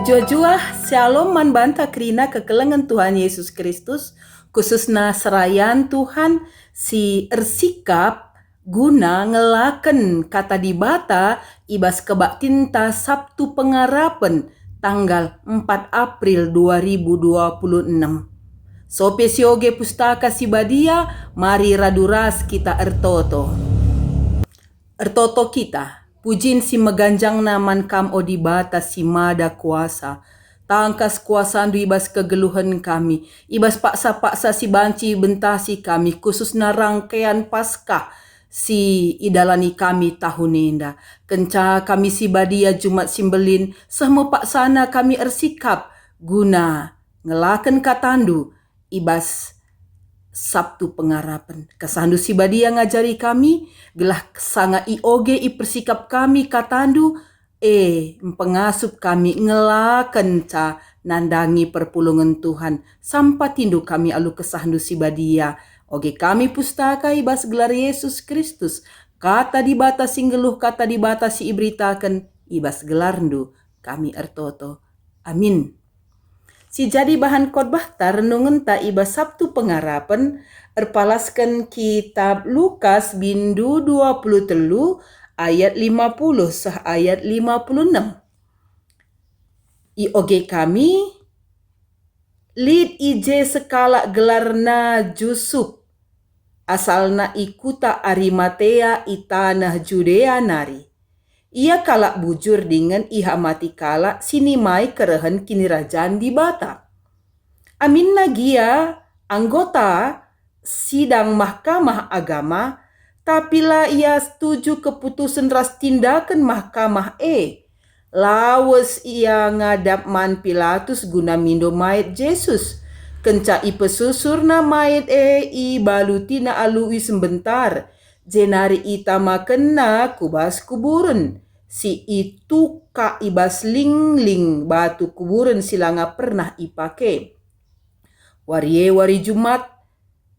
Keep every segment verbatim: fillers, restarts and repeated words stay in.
Mejuah-juah, Shalom man banta kerina kekelengen Tuhan Yesus Kristus, khususna serayan Tuhan si ersikap guna ngelaken Kata Dibata i bas kebaktinta Sabtu Pengarapen, tanggal empat April dua ribu dua puluh enam. Sope sioge Pustaka Si Badia, mari radu ras kita ertoto. Ertoto kita, pujin si meganjangna man Kam, o Dibata si Mada Kuasa. Tangkas kuasaNdu i bas kegeluhen kami, i bas paksa-paksa si banci ibentasi kami, khususna rangkean Paskah si idalani kami tahun enda. Kenca kami si badia Jumat si Mbelin, seh me paksana kami ersikap guna ngelaken KataNdu i bas Sabtu Pengarapen. KesahNdu si Badia ngajari kami, gelah sanga ioge ipersikap kami KataNdu, e, mpengasup kami ngelakenca nandangi perpulungen Tuhan. SampatiNdu kami alu kesahNdu si badia. Oge kami Pustaka i bas gelar Yesus Kristus, Kata Dibata si nggeluh, Kata Dibata si iberitaken, i bas gelarNdu kami ertoto. Amin. Si jadi bahan khotbahta renungenta i bas Sabtu Pengarapen, erpalasken Kitap Lukas bindu dua puluh telu ayat lima puluh seh ayat lima puluh enem. Ioge kami, lit i je sekalak gelarna Jusup, asalna i kuta Arimatea i taneh Judea nari. Ia kalak bujur dingen ihamati kalak si nimai kerehen Kinirajan Dibata. Aminna gia anggota sidang Mahkamah Agama, tapi la ia setuju keputusen ras tindaken mahkamah e. Lawes ia ngadap man Pilatus guna mindo mait Jesus. Kenca ipesusurna mait e, ibalutina alu uis mbentar, jenari itamakenna ku bas kuburen si itukak i bas lingling batu kuburen si langa pernah ipake. Wari e wari Jumat,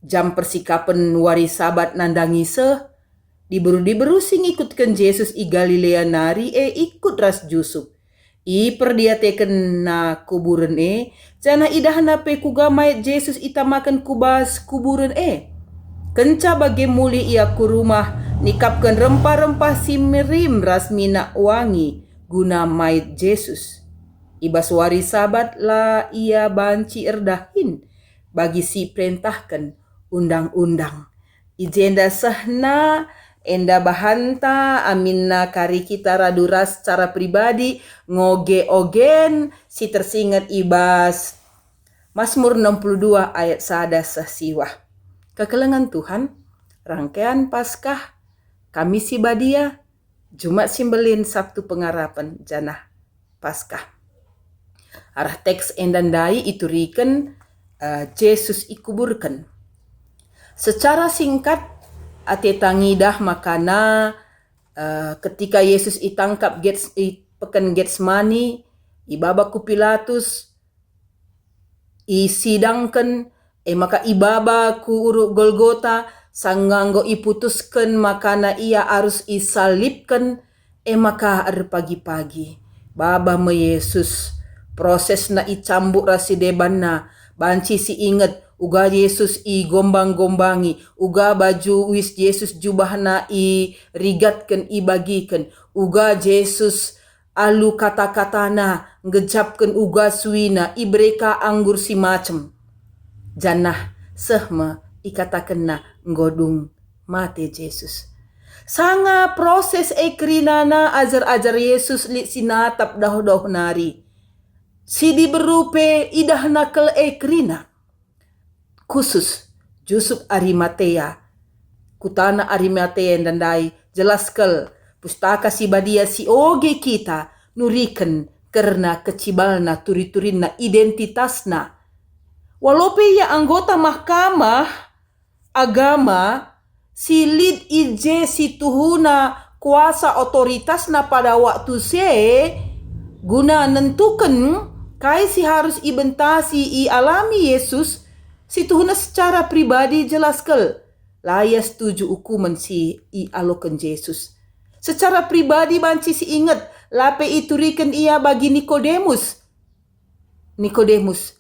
jam persikapen wari Sabat nandangi seh, diberu-diberu si ngikutken Jesus i Galilea nari e ikut ras Jusup. Iperdiatekenna kuburen e, janah idahna pe kuga mait Jesus itamaken ku bas kuburen e. Kenca bage mulih ia ku rumah, nikapken rempah-rempah si merim ras minak wangi guna mait Jesus. I bas wari Sabat la ia banci erdahin bagi si perentahken undang-undang. I jenda sehna, enda bahanta aminna kari kita radu ras secara pribadi ngoge ogen si tersinget i bas Mazmur enam puluh dua ayat sada seh siwah. Kekelengen Tuhan, rangkean Paskah, Kami si Badia, Jumat si Mbelin, Sabtu Pengarapen, janah Paskah. Arah teks enda ndai ituriken, eh, Jesus ikuburken. Secara singkat, ateta ngidah makana, eh, ketika Yesus itangkap Gets-, i peken Getsemani, ibaba ku Pilatus, isidangken, e maka ibaba ku uruk Golgota, sanga enggo iputusken makana ia arus isalibken, e maka erpagi-pagi. Baba me Jesus, prosesna icambuk ras si debanna, banci si inget, uga Jesus igombang-gombangi, uga baju uis Jesus jubahna irigatken ibagiken, uga Jesus alu kata-katana, ngejapken uga suina, ibere ka anggur si macem. Janah seh me ikatakenna enggo dung mate Jesus. Sanga proses e kerinana ajar-ajar Jesus lit si natap dauh-dauh nari. Si diberu pe idahna kal e kerina. Khusus Jusup Arimatea. Kutana Arimatea enda ndai jelas kal Pustaka Si Badia si oge kita nuriken kerna kecibalna, turi-turinna, identitasna. Walope ia anggota Mahkamah Agama si lit i je si tuhuna kuasa otoritasna pada waktu se guna nentuken kai si harus ibentasi ialami Jesus, si tuhuna secara pribadi jelas kal. La ia setuju ukumen si ialoken Jesus. Secara pribadi banci siinget, la pe ituriken ia bagi Nikodemus. Nikodemus,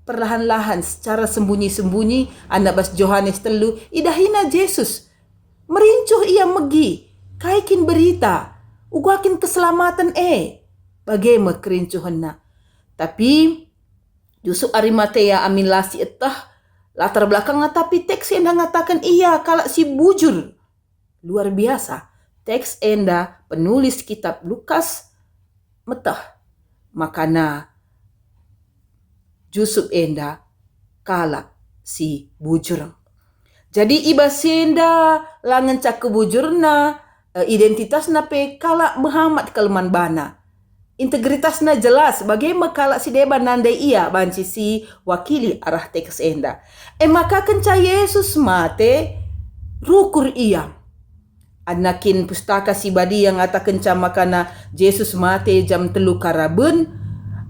perlahan-lahan, secara sembunyi-sembunyi, anak bas Johanes telu, idahina Jesus. Merincuh ia megi, kai kin berita, uga kin keselamaten e. Bage me kerincuhenna. Tapi Yusuf Arimatea amin la sieteh, latar belakangna, tapi teks enda ngataken ia kalak si bujur. Luar biasa, teks enda penulis kitab Lukas meteh makana Jusup enda kalak si bujur. Jadi i bas enda la ngenca kebujurna, e, identitasna pe kalak mehamat kal man bana. Integritasna jelas, bage me kalak si deban nandai ia banci si wakili arah teks enda. E maka kenca Jesus mate, rukur ia. Adna kin Pustaka Si Badia ngatakenca makana Jesus mate jam telu karaben,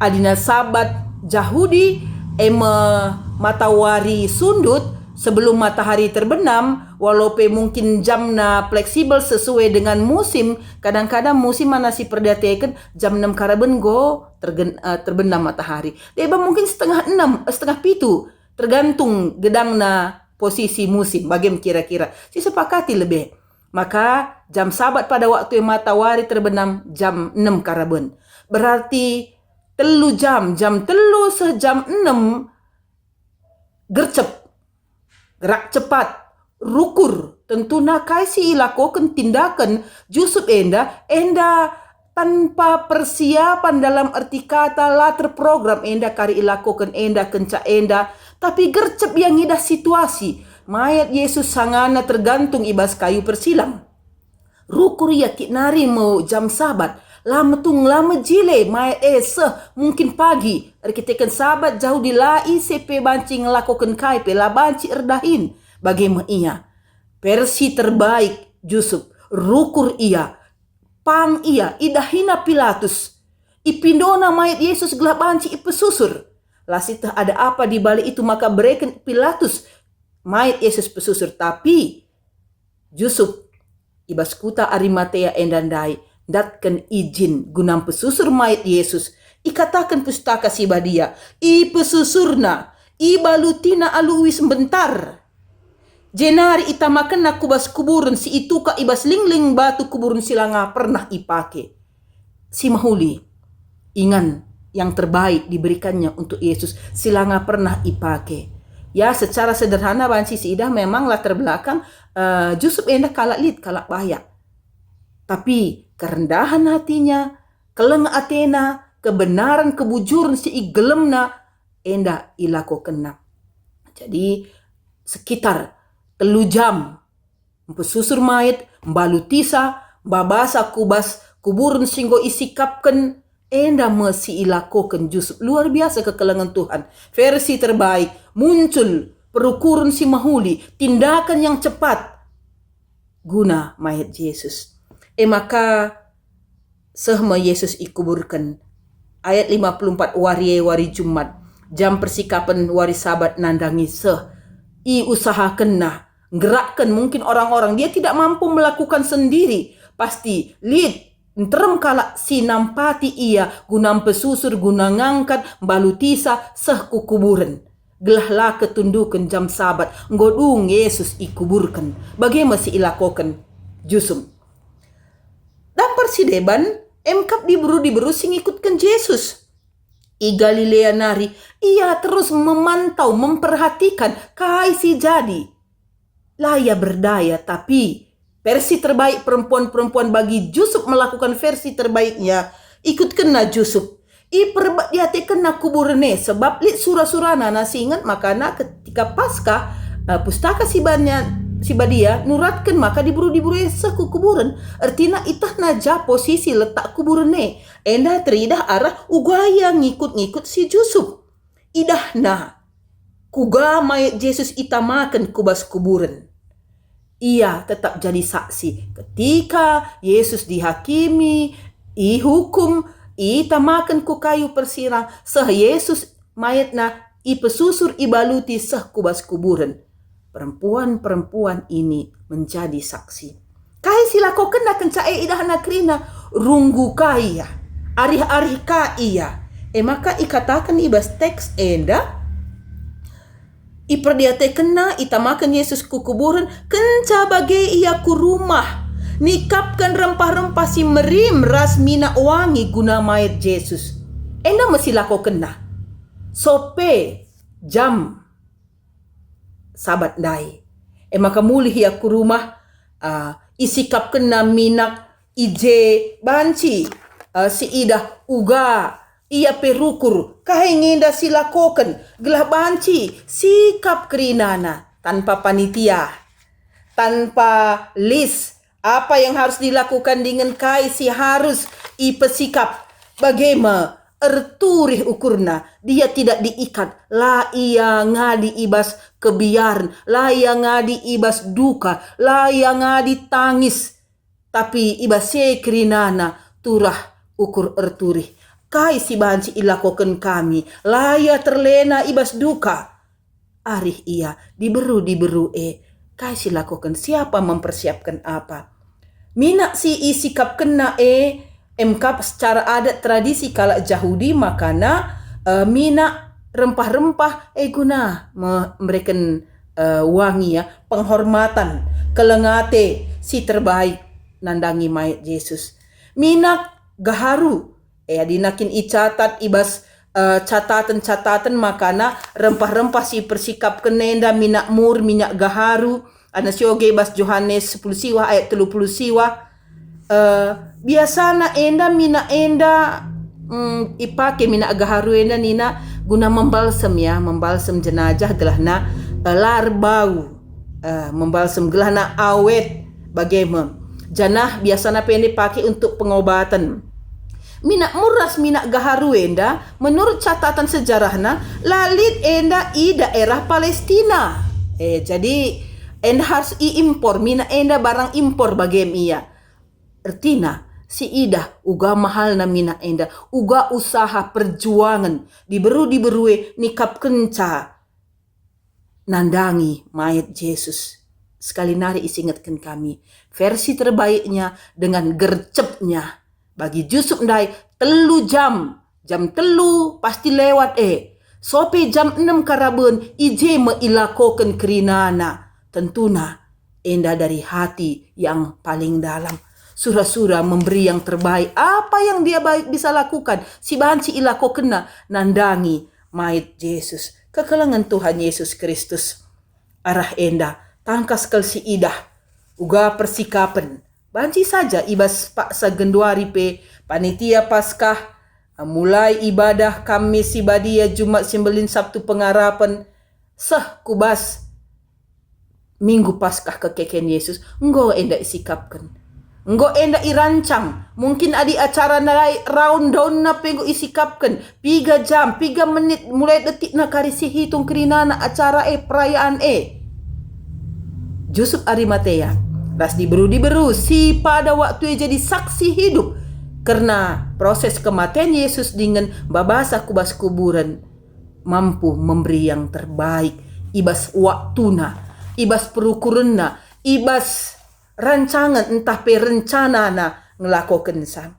adina Sabat Jahudi, e me matawari sundut sebelum matahari terbenam, walau pe mungkin jamna fleksibel sesuai dengan musim, kadang-kadang musim mana si perdiateken jam enam karaben enggo tergen-, eh, terbenam matahari. Deba mungkin setengah enam, eh, setengah pitu, tergantung gedangna posisi musim, bagem kira-kira. Sisepakati lebe. Maka jam Sabat pada waktu e matawari terbenam jam enam karaben. Berarti telu jam, jam telu seh jam enam, gercep, gerak cepat, rukur. Tentuna kai si ilakoken tindaken Jusup enda, enda tanpa persiapan, dalam erti kata la terprogram enda kari ilakoken enda kenca enda, tapi gercep ia ngidah situasi. Mayat Jesus sangana tergantung i bas kayu persilang. Rukur ia kit nari me jam Sabat, la metung, la mejile mayat e seh mungkin pagi, erkiteken Sabat Jahudi la ise pe banci ngelakoken kai pe la banci erdahin. Bage me ia. Versi terbaik Jusup, rukur ia, pang ia, idahina Pilatus. Ipindona mayat Yesus gelah banci ipesusur. La sieteh ada apa di balik itu maka bereken Pilatus mayat Yesus pesusur, tapi Jusup i bas kuta Arimatea enda ndai ndatken ijin guna mpesusur mayat Yesus. Ikataken Pustaka Si Badia, ipesusurna, ibalutina alu uis mbentar. Jenari itamakenna ku bas kuburen si itukak i bas lingling batu kuburen si langa pernah ipake. Si mehuli, ingan yang terbaik diberikannya untuk Yesus si langa pernah ipake. Ya, secara sederhana banci siidah memang latar belakang, eh, Jusup enda kalak lit, kalak bayak. Tapi kerendahan hatinya, keleng atena, kebenaran, kebujuren si igelemna, enda ilakokenna. Jadi, sekitar telu jam mpesusur mayat, mbalutisa, mbabasa ku bas kuburen si enggo isikapken, enda me si ilakoken Jusup. Luar biasa kekelengen Tuhan. Versi terbaik, muncul perukuren si mehuli, tindakan yang cepat guna mayat Jesus. E maka, seh me Yesus ikuburken. Ayat lima puluh empat, wari e wari Jumat, jam persikapen wari Sabat nandangi seh. Iusahakenna, nggerakken mungkin orang-orang. Dia tidak mampu melakukan sendiri. Pasti lit, nterem kalak si nampati ia guna mpesusur, guna ngangkat, mbalutisa, seh ku kuburen. Gelah la ketunduken jam Sabat, enggo dung Yesus ikuburken. Bage me si ilakoken Jusup. Dampar si deban, emkap diberu-diberu si ngikutken Jesus. I Galilea nari, ia terus memantau, memperhatikan kai si jadi. La ia berdaya, tapi versi terbaik perempuan-perempuan bagi Jusup melakukan versi terbaiknya, ikutkenna Jusup. Iperbet diatekenna kuburen e, sebab lit sura-surana, na si inget makana ketika Paskah, eh, Pustaka si Banya-, si Badia nuratken maka diberu-diberu e seh ku kuburen. Ertina itehna ja posisi letak kuburen e. Enda teridah arah uga ia ngikut-ngikut si Jusup. Idahna kuga mayat Jesus itamaken ku bas kuburen. Ia tetap jadi saksi ketika Jesus dihakimi, ihukum, itamaken ku kayu persirang, seh Jesus mayatna ipesusur, ibaluti seh ku bas kuburen. Perempuan-perempuan ini menjadi saksi. Kai si lakokenna kenca e idahna kerina? Runggu ka ia, arih-arih ka ia. E maka ikataken i bas teks enda, iperdiatekenna, itamaken Yesus ku kuburen, kenca bage ia ku rumah, nikapken rempah-rempah si merim ras minak wangi guna mait Jesus. Enda me si lakokenna. Sope jam Sabat ndai. E maka mulih ia ku rumah, ah, isikapkenna minak i je banci, ah, siidah uga ia pe rukur kai nge enda si lakoken gelah banci sikap kerinana tanpa panitia, tanpa lis, apa yang harus dilakukan dingen kai si harus ipesikap. Bage me erturih ukurna, dia tidak diikat, la ia ngadi i bas kebiaren, la ia ngadi i bas duka, la ia ngadi tangis, tapi i bas e kerinana turah ukur erturih. Kai si banci ilakoken kami? La ia terlena i bas duka. Arih ia, diberu-diberu e, kai si lakoken? Siapa mempersiapken apa? Minak si isikapkenna e, emkap secara adat tradisi kalak Jahudi makana, eh, minak rempah-rempah e guna me-, mereken, eh, wangi, ya, penghormatan, keleng ate si terbaik nandangi mait Jesus. Minak gaharu, e, adina kin icatat i bas, eh, cataten-cataten makana rempah-rempah si persikapken enda minak mur, minak gaharu, ana sioge bas Johanes sepuluh siwah ayat telu puluh siwah. Eh, biasana enda minak enda, mm, ipake minak gaharu enda nina guna membalsem, ya, membalsem jenajah gelahna, eh, la erbau, eh, membalsem gelahna awet bage me. Janah biasana pe enda ipake untuk pengobaten. Minak mur ras minak gaharu enda, menurut catatan sejarahna, la lit enda i daerah Palestina. Eh, jadi enda harus iimpor, minak enda barang impor bage me ia. Ertina, siidah uga mahalna minak enda, uga usaha perjuangen diberu-diberu e nikapkenca nandangi mait Jesus. Sekali nari isingetken kami, versi terbaiknya dengan gercepnya. Bagi Jusup ndai, telu jam, jam telu pasti lewat e. Sope jam enem karaben, i je me ilakoken kerinana. Tentuna, enda dari hati yang paling dalam. Sura-sura memberi yang terbaik. Apa yang dia baik bisa lakukan, si banci ilakokenna nandangi mait Jesus. Kekelengen Tuhan Yesus Kristus. Arah enda, tangkas kal siidah uga persikapen. Banci saja i bas paksa genduari pe, panitia Paskah, mulai ibadah Kamis si Badia, Jumat si Mbelin, Sabtu Pengarapen, seh ku bas Minggu Paskah kekeken Yesus, enggo enda isikapken. Enggo enda irancang, mungkin adi acara ndai raun daunna pe enggo isikapken, piga jam, piga menit, mulai detikna kari sihitung kerinana acara e, perayaan e. Jusup Arimatea ras diberu-diberu si pada waktu e jadi saksi hidup kerna proses kematen Yesus dingen babasa ku bas kuburen, mampu memberi yang terbaik i bas waktuna, i bas perukurenna, i bas rancangen ntah pe rencanana ngelakokensa.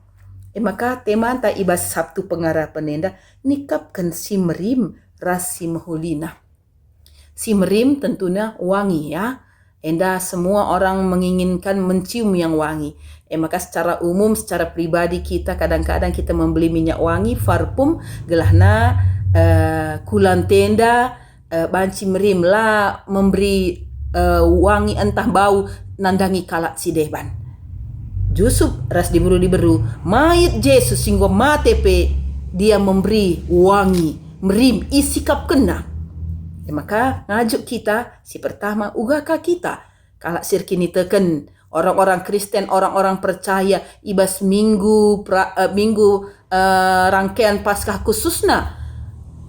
E maka temanta i bas Sabtu Pengarapen enda nikapken si merim ras si mehulina. Si merim tentuna wangi, ya. Enda semua orang menginginkan mencium yang wangi. E maka secara umum, secara pribadi kita kadang-kadang kita membeli minyak wangi, parfum, gelahna, eh, ku lantenda, eh, banci merim, la memberi, eh, wangi ntah bau nandangi kalak si deban. Jusup ras diberu-diberu, mait Jesus si enggo mate pe dia memberi wangi, merim, isikapkenna. E maka ngajuk kita, si pertama, uga ka kita kalak si erkiniteken, orang-orang Kristen, orang-orang percaya i bas minggu pra-, eh, minggu, eh, rangkean Paskah, khususna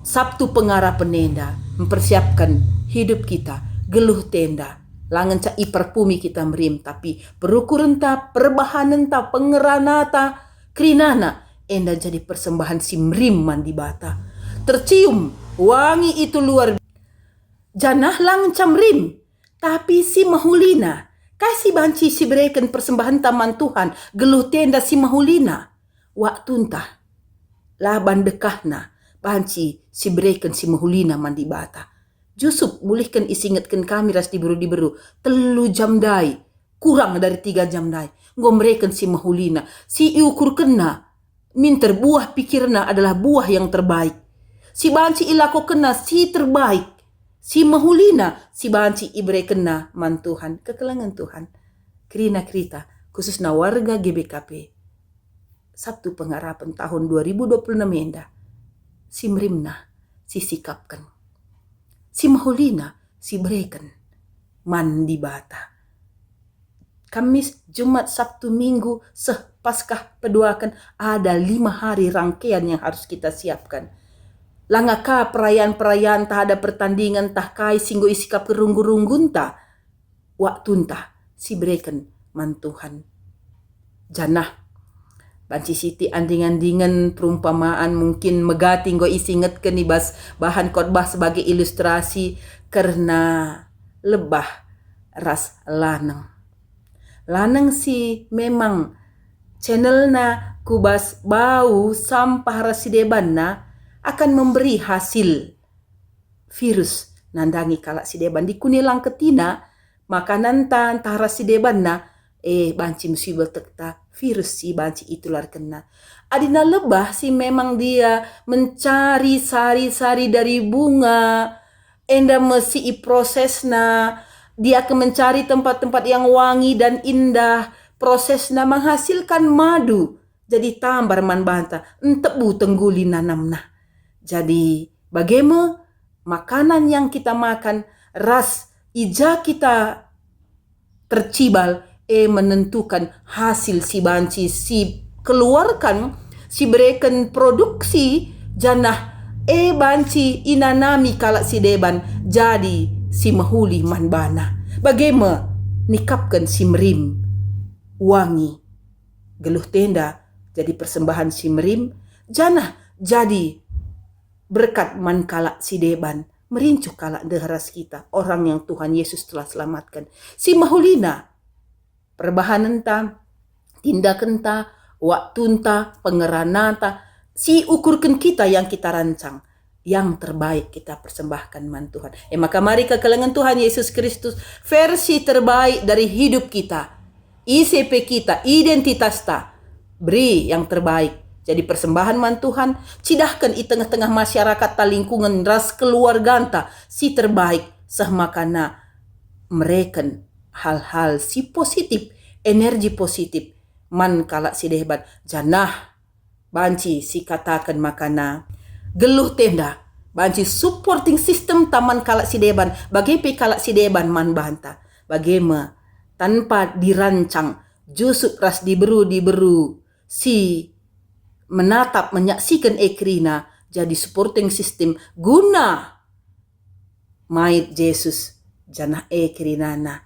Sabtu Pengarapen enda, mempersiapkan hidup kita, geluh tenda, la ngenca iperpumi kita merim, tapi perukurenta, perbahanenta, pengeranata, kerinana, enda jadi persembahan si merim man Dibata. Tercium wangi itu luar, janah la ngenca merim. tapi si mehulina. Kai si banci sibereken persembahenta man Tuhan, geluh tenda si mehulina? Waktunta, la ban dekahna, banci sibereken si mehulina man Dibata. Jusup mulihken isingetken kami ras diberu-diberu, telu jam ndai, kurang dari tiga jam ndai, enggo mereken si mehulina, si iukurkenna, minter buah pikirna adalah buah yang terbaik. Si banci ilakokenna si terbaik, si mehulina, si banci iberekenna man Tuhan, kekelengen Tuhan. Kerina kerita, khususna warga G B K P. Sabtu Pengarapen tahun dua ribu dua puluh enam enda, si merimna, si sikapken, si mehulina, si bereken man Dibata. Kamis, Jumat, Sabtu, Minggu, seh Paskah peduaken, ada lima hari rangkaian yang harus kita siapkan. Langa ka perayaan-perayaan, tah ada pertandingan, tah kai si enggo isikap runggu-runggunta, waktunta si bereken man Tuhan. Janah banci sitik anding-andingen perumpamaan, mungkin megati enggo isingetken i bas bahan khotbah sebagai ilustrasi kerna lebah ras laneng. Laneng si memang channelna ku bas bau sampah ras si debanna akan memberi hasil. Virus nandangi kalak si deban, dikune lang ketina makananta ntah ras si debanna, eh, banci me si beltekta virus si banci itularkenna. Adina lebah si memang dia mencari sari-sari dari bunga, enda me si iprosesna, dia akan mencari tempat-tempat yang wangi dan indah, prosesna menghasilkan madu, jadi tambar man banta, ntebu tengguli nanamna. Jadi, bage me makanan yang kita makan ras i ja kita tercibal, e menentukan hasil si banci si keluarkan, si bereken produksi, janah e banci inanami kalak si deban jadi si mehuli man bana. Bage me nikapken si merim, wangi, geluh tenda jadi persembahan si merim, janah jadi berkat man kalak si deban, merincuh kalak ndeh ras kita, orang yang Tuhan Yesus telah selamatkan. Si mehulina, perbahanenta, tindakenta, waktunta, pengerananta, si ukurken kita yang kita rancang, yang terbaik kita persembahkan man Tuhan. E maka mari kekelengen Tuhan Yesus Kristus, versi terbaik dari hidup kita, ise pe kita, identitasta, beri yang terbaik jadi persembahan man Tuhan, cidahken i tengah-tengah masyarakatta, lingkungen ras keluarganta si terbaik, seh makana mereken hal-hal si positif, energi positif man kalak si deban, janah banci sikataken makana geluh tenda, banci supporting system ta man kalak si deban, bage pe kalak si deban man banta. Bage me, tanpa dirancang, Jusup ras diberu-diberu si menatap, menyaksiken e kerina jadi supporting system guna mait Jesus, janah e kerinana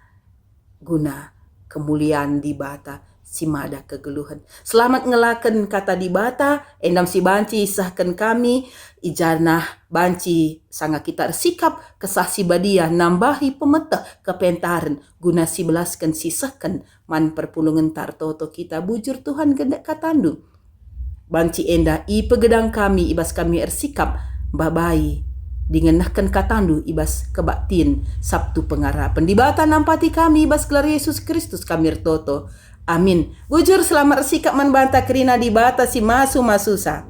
guna kemulian Dibata si mada kegeluhen. Selamat ngelaken kata Dibata, endam si banci isehken kami, i janah banci sanga kita ersikap Kesah Si Badia nambahi pemeteh kepentaren guna sibelasken sisehken man perpulungenta ertoto kita bujur Tuhan gendek katandu. Banci enda ipegedang kami i bas kami ersikap mbabai dingen nehken katandu i bas kebaktin Sabtu Pengarapen. Dibata nampati kami i bas gelar Yesus Kristus kami ertoto. Amin. Bujur selamat ersikap man banta kerina Dibata si masu-masusa.